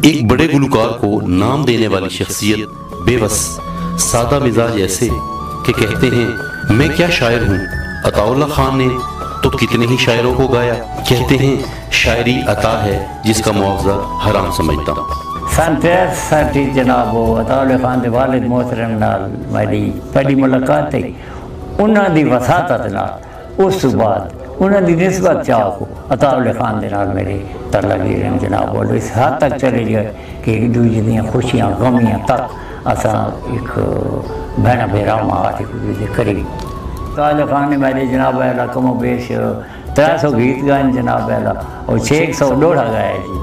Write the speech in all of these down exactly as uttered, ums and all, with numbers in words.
ایک بڑے گلوکار کو نام دینے والی شخصیت بیوس، سادہ مزاج ایسے کہ کہتے ہیں، میں کیا شاعر ہوں؟ عطاء اللہ خان نے تو کتنے ہی شاعروں کو گایا۔ کہتے ہیں، شاعری عطا ہے جس کا معاوضہ حرام سمجھتا ہوں۔ سن تریسٹھ وچ جناب، وہ عطاء اللہ خان دے والد محترم نال میری پہلی ملاقات تھی۔ انہاں دی وساطت نال اس تو بعد انہاں دی نسبت چاہ کو عطاء اللہ خان دے نال میرے تعلق ہی رہن جناب، وہ اس حد تک چلے گئے کہ ایک دوجے دیاں خوشیاں غمیاں تک اساں ایک بھیݨ بھرا ماں آ کے ایک دوجے دے قریب۔ عطاء اللہ خان نے میرے جناب اعلیٰ کم و بیش ترے سو گیت ڳائن جناب اعلیٰ، اور چھ سو ݙوہڑا ڳایا جی۔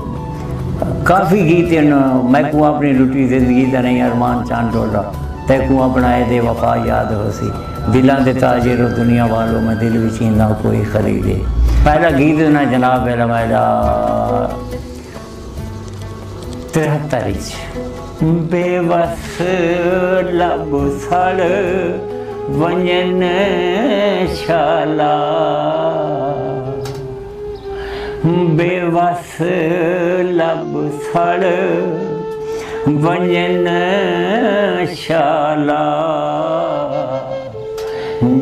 کافی گیت ہن، میکوں اپݨی لٹی زندگی دا نہیں ارمان چاند ڈولا، تیکوں اپݨا اے دے وفا یاد ہوسی، دلاں دے تاجر ہو دنیا والو، میں دل وچ ایندا کوئی خریدے۔ پہلا گیت انہاں جناب اعلیٰ میرا ترہتر وچ۔ بے وس لب سڑ ونڄن شالا، بے وس لب سڑ ونڄن شالا،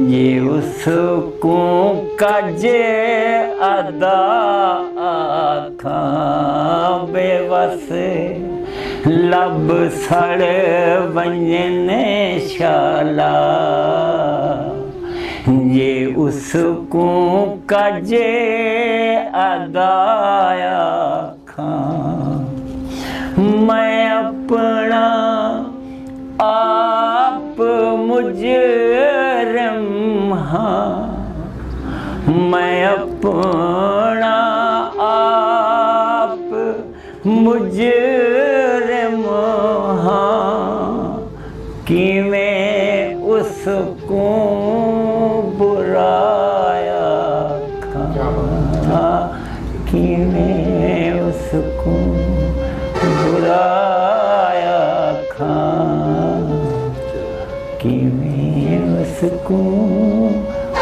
جے اس کوں کڄ ادا آکھاں۔ بے وس لب سڑ ونڄن شالا، جے اس کوں کڄ ادا آکھاں۔ میں اپݨا آپ مجرم ہاں، میں اپݨا آپ مجرم ہاں، کیویں اس کوں برا آکھاں، کیویں اس کوں برا آکھاں، کیویں اس کوں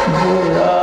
برا